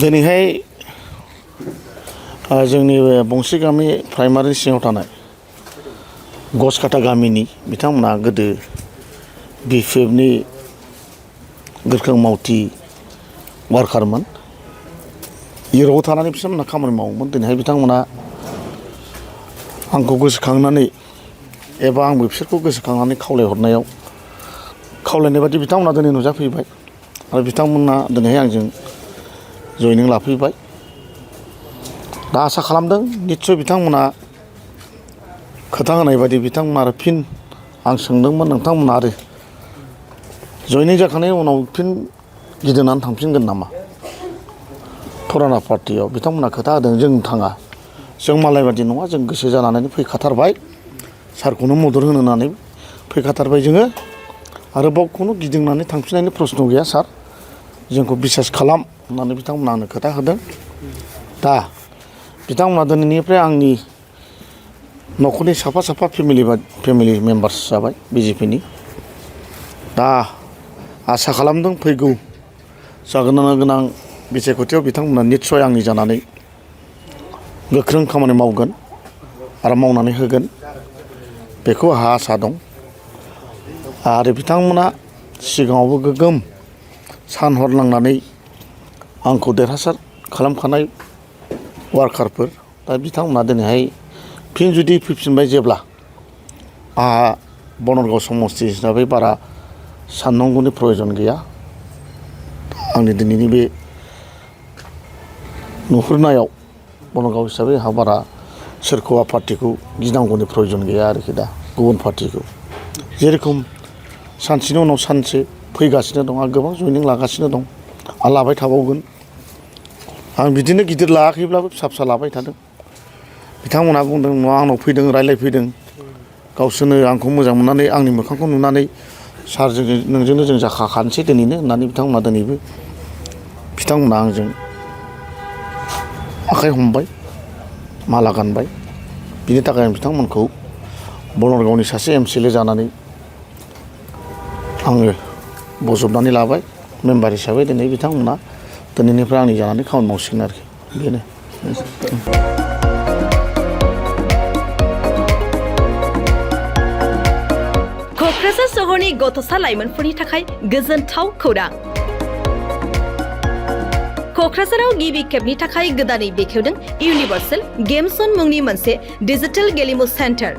दिनैहाय जोंनि बंसि गामि प्राइमारि सिङाव थानाय गसकाटा गामिनि बिथांमोना गोदो बिपिएफनि गोख्रों मावथि वार्कारमोन इउर'पआव थानानै बिथांमोना खामानि मावोमोन दिनैहाय बिथांमोना आंखौ गोसोखांनानै एबा आंबो बिसोरखौ गोसोखांनानै खावलायनाय बादि बिथांमोना दिनै नुजाफैबाय आरो बिथांमोना दिनैहाय आंजों जयनिं लाफैबाय दा आसा खालामदों निस्सय बिथांमोना खोथा होनाय बादि बिथांमोना आरो फिन आं सोंदोंमोन नोंथांमोना आरो जयनिं जाखांनायनि उनाव फिन गिदिंनानै थांफिनगोन नामा फुराना पार्टियाव बिथांमोना खोथा होदों जों थाङा जों मालाय बादि नङा जों गोसो जानानै फैखाथारबाय सारखौनो मदद होनो होननानै फैखाथारबाय जोङो आरोबाव खुनु गिदिंनानै थांफिननायनि प्रश्न गैया सार जोंखौ बिसास खालाम होननानै बिथांमोना आंनो खोथा होदों दा बिथांमोना दिनैनिफ्राय आंनि न'खरनि साफा फेमिलि मेम्बार्स जाबाय बिजेपिनि दा आसा खालामदों फैगौ जागोन गोनां बिसायख'थियाव बिथांमोना निस्सय आंनि जानानै गोख्रों खामानि मावगोन आरो मावनानै होगोन बेखौ आंहा आसा दं आरो बिथांमोना सिगाङावबो गोगोम सान हर नांनानै आंखौ देरहासार खालामखानाय वार्कारफोर दा बिथांमोना दिनैहाय फिन जुदि फैफिनबाय जेब्ला आंहा बनरगाव समस्ति हिसाबै बारा साननांगौनि प्रयजन गैया आंनि दिनैनि बे नुहुरनायाव बनरगाव हिसाबै आंहा बारा सोरखौबा पार्टिखौ गिनांगौनि प्रयजन गैया आरोखि दा गुबुन पार्टिखौ जेरखम सानसेनि उनाव सानसे फैगासिनो दं आं गोबां जयनिं लागासिनो दं आं लाबाय थाबावगोन आं बिदिनो गिदिर लायाखैब्लाबो फिसा फिसा लाबाय थादों बिथांमोनहा बुंदों नङा आंनाव फैदों रायज्लायफैदों गावसोरनो आंखौ मोजां मोननानै आंनि मोखांखौ नुनानै सार नोंजोंनो जों जाखाखानोसै दिनैनो होननानै बिथांमोना दिनैबो बिथांमोना आंजों आखाइ हमबाय माला गानबाय बिनि थाखाय आं बिथांमोनखौ बनरगावनि सासे एमसिएलए जानानै आङो बजबनानै लाबाय मेम्बार हिसाबै दिनै बिथांमोना दिनैनिफ्राय आंनि जानानै खामानि मावसिगोन आरोखि बेनो क'क्राझार सहरनि गथ'सा लाइमोनफोरनि थाखाय गोजोनथाव खौरां क'क्राझाराव गिबि खेबनि थाखाय गोदानै बेखेवदों इउनिभार्सेल गेम जन मुंनि मोनसे डिजिटेल गेलेमु सेन्टार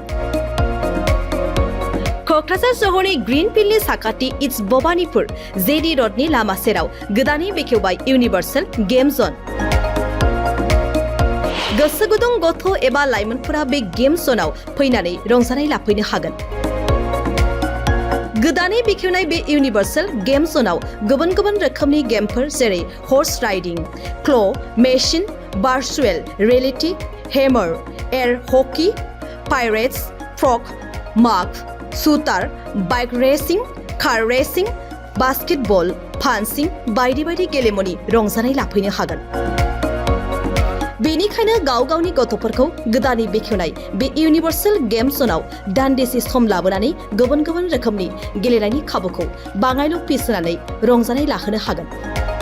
क'क्राझार सहरनि ग्रीन फिल्डनि साखाथि इट्स भबानिपुर जेडि रडनि लामा सेराव गोदानै बेखेवबाय इउनिभार्सेल गेम जन गोसो गुदुं गथ' एबा लाइमोनफोरा बे गेम जनाव फैनानै रंजानाय लाफैनो हागोन गोदानै बेखेवनाय बे इउनिभार्सेल गेम जनाव गुबुन गुबुन रोखोमनि गेमफोर जेरै horse riding claw' machine virtual reality hammer air hockey pirates frog माग shooter bike racing car racing basketball पान्सिं बायदि बायदि गेलेमुनि रंजानाय लाफैनो हागोन बेनिखायनो गाव गावनि गथ'फोरखौ गोदानै बेखेवनाय बे इउनिभार्सेल गेम जनाव दान्दिसे सम लाबोनानै गुबुन गुबुन रोखोमनि गेलेनायनि खाबुखौ बाङायल' फिस होनानै रंजानाय लाहोनो हागोन